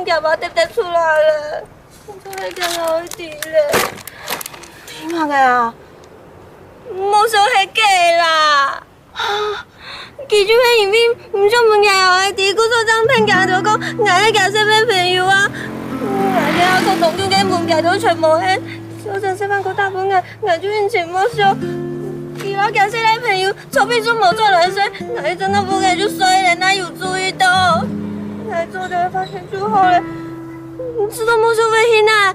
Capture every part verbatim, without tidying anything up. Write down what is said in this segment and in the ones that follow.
厥爸跌跌出來了，𠊎就愛厥老弟了。你麼个啊？莫說係假啦！佢就係因為毋想分厥老弟知，故所正騙厥兜講𠊎係厥細妹朋友啊！𠊎這下講當久个物件都全無係，就算細妹哥打分𠊎，𠊎就緊尋目標。佢摎厥細妹朋友 昨晡就無轉來睡，𠊎一轉到屋下就睡了，哪有注意到？𠊎做得發現就好了。知道目標會去哪，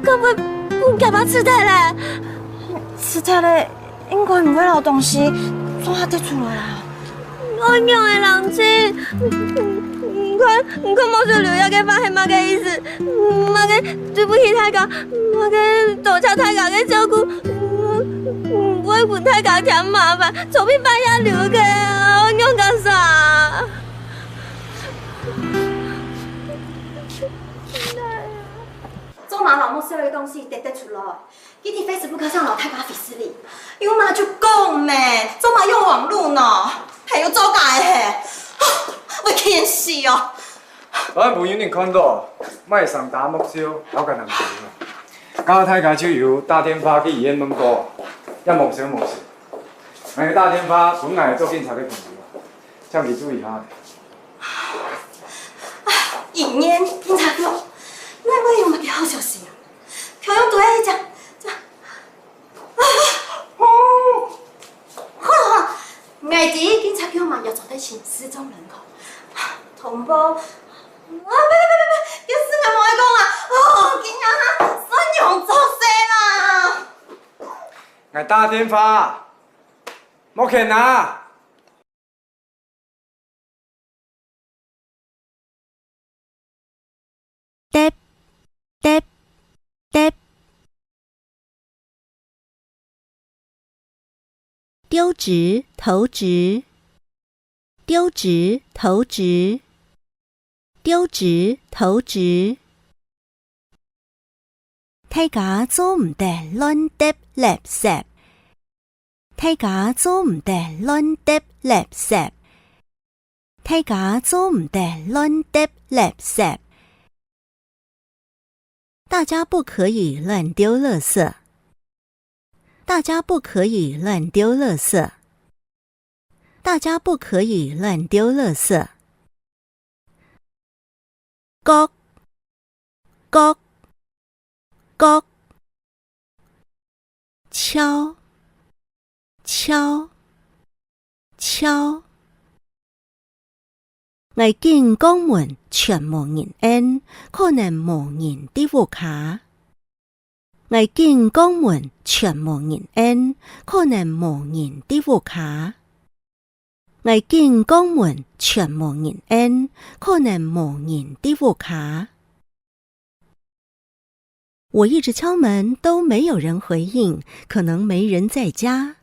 該會分厥爸㓾忒了。㓾忒了，應該毋會摎東西做下跌出來啊。恁樣个人情，你看，你看目標留這个話係麼个意思？麼个對不起大家，麼个多謝大家个照顧，毋會分大家添麻煩。 昨晡半夜留个，仰結煞？做麼摎目標个東西跌跌出來？佢在Facebook上摎大家會失禮，有麼就講咩，做麼用網路呢？還有做假个嘿，會氣死哦！ 𠊎毋有人看到，莫上打目標，摎該人講。該大家就有打電話去醫院問過，也無消無息。𠊎打電話分𠊎做警察个朋友，請佢注意下。醫院、警察局，哪會有麼个好消息啊？共樣都係講，講 哈哈，𠊎知警察局嘛也做得尋失蹤人口。通報。啊，別別別別別，這事𠊎無愛講啊！哦，今日哈，算你好做事啦！𠊎打電話，莫譴啊！ 跌，跌，跌。丟擲、投擲，丟擲、投擲，丟擲、投擲。 大家做毋得亂擲垃圾。大家做毋得亂擲垃圾。大家做毋得亂擲垃圾。大家不可以亂丟垃圾。大家不可以亂丟垃圾。大家不可以亂丟垃圾。 角，角，角。蹺，蹺，蹺。𠊎緊扛門全無人應，可能無人在屋下。 𠊎緊扛門全無人應，可能無人在屋下。𠊎緊扛門全無人應，可能無人在屋下。我一直敲門都沒有人回應，可能沒人在家。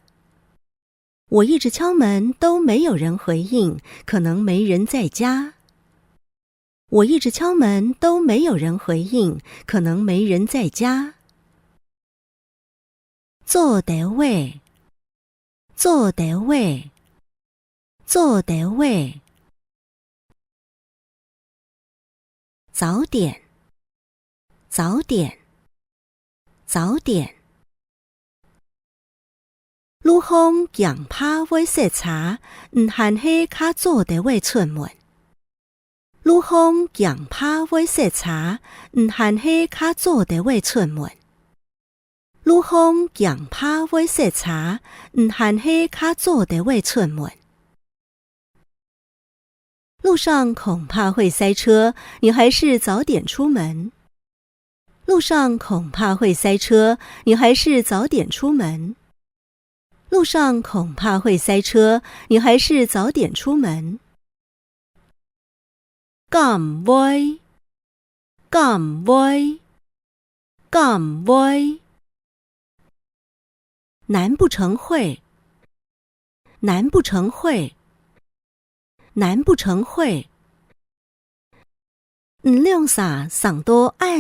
我一直敲門都沒有人回應，可能沒人在家。我一直敲門都沒有人回應，可能沒人在家。早兜仔，早兜仔，早兜仔。 早點，早點，早點。路項驚怕會塞車，你還係較早兜仔出門。路項驚怕會塞車，你還係較早兜仔出門。 路項驚怕會塞車，你還係較早兜仔出門。路上恐怕會塞車，你還是早點出門。路上恐怕會塞車，你還是早點出門。路上恐怕會塞車，你還是早點出門。 敢會，敢會，敢會。難不成會，難不成會，難不成會。你兩儕生到恁